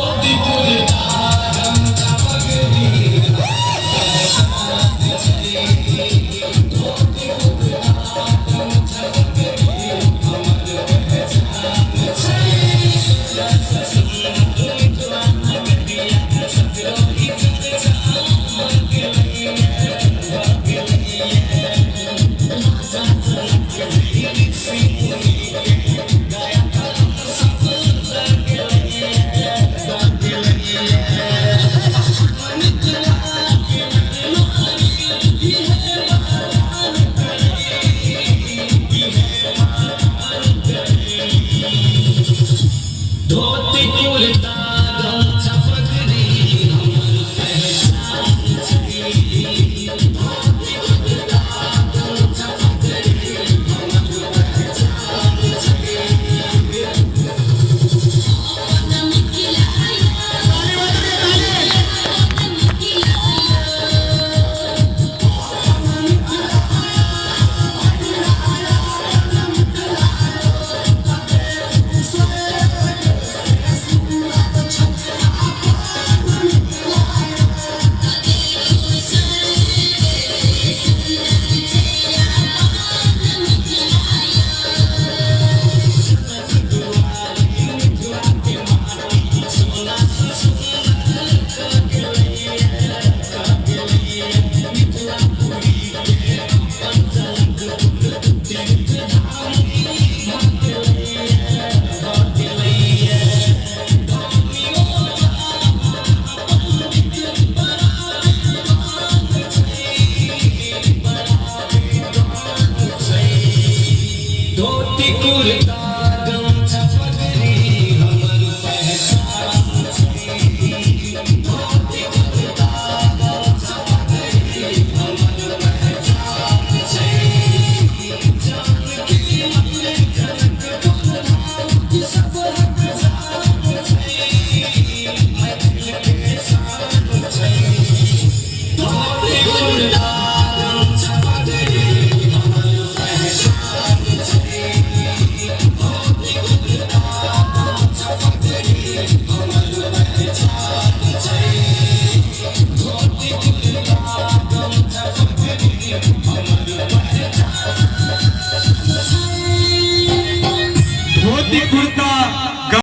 धोती कुर्ता गमछा पगड़ी हमर पहचान छै। धोती कुर्ता गमछा पगड़ी हमर पहचान छै। धोती कुर्ता गमछा पगड़ी हमर पहचान छै। धोती कुर्ता गमछा पगड़ी हमर पहचान छै। जानकी मंदिर जनकपुर धाम ई सब हक जान छै। मैथिल के शान छै। धोती कुर्ता गमछा पगड़ी हमर पहचान छै। धोती कुर्ता गमछा पगड़ी हमर पहचान छै। धोती कुर्ता गमछा पगड़ी हमर पहचान छै। धोती कुर्ता